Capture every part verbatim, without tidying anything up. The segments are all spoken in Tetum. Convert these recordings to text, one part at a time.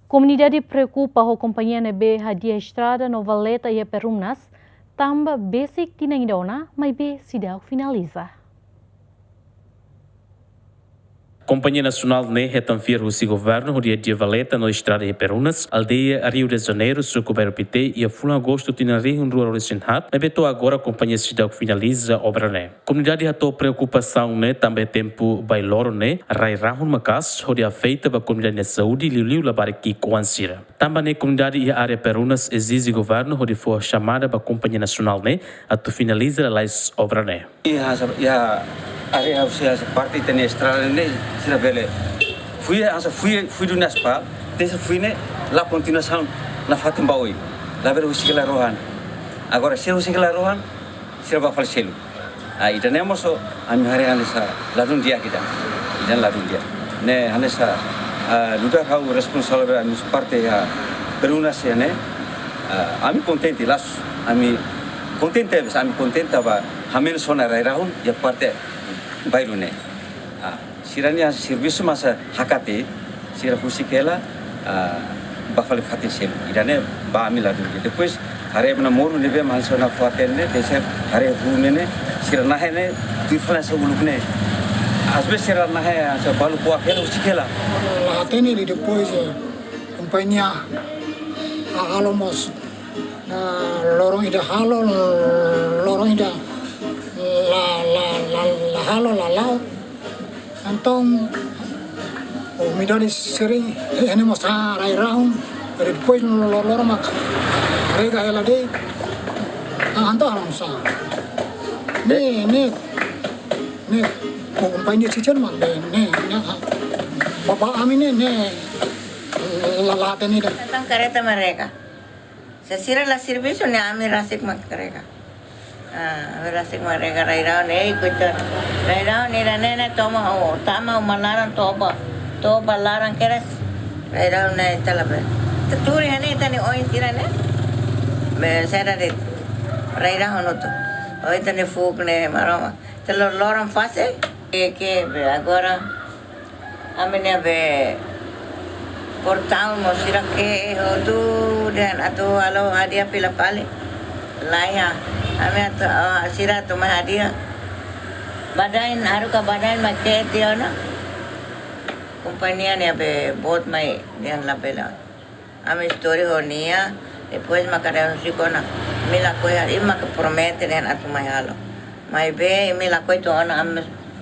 Komunidade preokupa ho kompañia ne'ebé hadi'a estrada no valeta iha Perumnas, tanba besik tinan ida ona, maibé seidauk finaliza. Kompañia nasionál ne'e hetan fiar husi governu hodi hadi'a valeta no estrada iha Perumnas, aldeia Rio de Janeiro, suku Bairro Pité, iha fulan Agostu tinan rihun rua ruanulu-resin-haat, maibé to'o agora kompañia seidauk finaliza obra ne'e. Komunidade hato'o preokupasaun ne'e tanba tempu bailoro ne'e rai-rahun maka'as hodi afeta ba komunidade nia saúde, liuliu labarik ki'ik-oan sira. Tanba ne'e komunidade iha área Perumnas ezije governu hodi fó xamada ba kompañia nasionál ne'e atu finaliza lalais obra ne'e. Iha, iha área husi parte ita-nia estrada ne'e sira bele fui, hanesan fui, fui duni aspal, tenke fui ne'e la kontinuasaun nafatin ba oin. Labele husik hela rohan. Agora sira husik hela rohan, sira bá fali selu. Ah, ida-ne'e mós ami haree hanesan ladún di'ak ida. Ida ladún di'ak. Ne'e hanesan, ah, nu'udar ha'u responsavel ami husi parte iha Perumnas ne'e, ah, ami kontente, la'ós ami kontente, bes ami kontente ba hamenus ona rai-rahun iha parte bairru ne'e. Ah, sira-nia servisu mós hakat, sira husik hela, ah, bá fali fatin seluk. Ida-ne'e ba ami ladún di'ak. Depois haree ba moru ne'ebé mak hanesan nafatin ne'e, tenke haree rua ne'e, sira nahe ne'e, tuir fali hanesan uluk ne'e. Às vezes sira nahe hanesan balu kuak hela, husik hela. La hatene, depois, eh, kompañia, ah, halo mós, ah, loron ida halo, loron ida la, la, la, la halo, la la'o. Entaun, umidade sering, eh, ne'e mós rai-rahun, depois lo-, loron mak rega hela de'it. Ah, entaun halo oinsá? Ne'e, ne'e, ne'e, kompañia sira-ne'e mak ne'e, ne'e, ne'e, ah. Ba, ba ami ne'e, ne'e, la, la hatene ida. Entaun kareta mak rega. Se sira la servisu ne'e ami rasik mak rega. Ah, ami rasik mak rega rai-rahun ne'e, eh, koitadu. Rai-rahun ne'e ida-ne'e ne'e tama, oh, tama uma laran toba. Toba laran keras. Rai-rahun ne'e ita labele. Ita tuur iha ne'e ita-nia oin sira ne'e. Be, saida de'it. Rai-rahun hotu. Oh, ita-nia fuuk ne'e Maromak. Ita lor-loron fase. Ke, ke, be, agora ami-nia be portaun mós sira ke'e hotu dehan atu halo hadi'a fila fali. Laiha, ami atu, ah, sira atu mai hadi'a. Badain, haruka badain mak ke'e tiha ona. Kompañia ne'e be boot mai dehan labele. Ami istori ho nia, depois mak kada husik ona. Imi lakohi halo, imi mak promete dehan atu mai halo. Maibé imi lakohi to'o ona, ami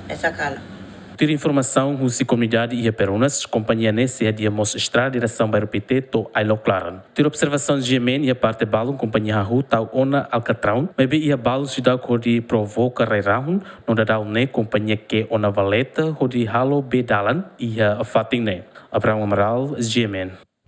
mesak halo. Tuir informasaun husi komunidade iha Perumnas, kompañia ne'e sei hadi'a mós estrada diresaun Bairro Pité to'o Ailok Laran. Tuir observasaun GMN iha parte balun kompañia hahú tau ona alkatraun, maibé iha balun seidauk hodi provoka rai-rahun, no daudaun ne'e kompañia ke'e ona valeta hodi halo bee dalan iha fatin ne'e. Abraham Amaral, GMN.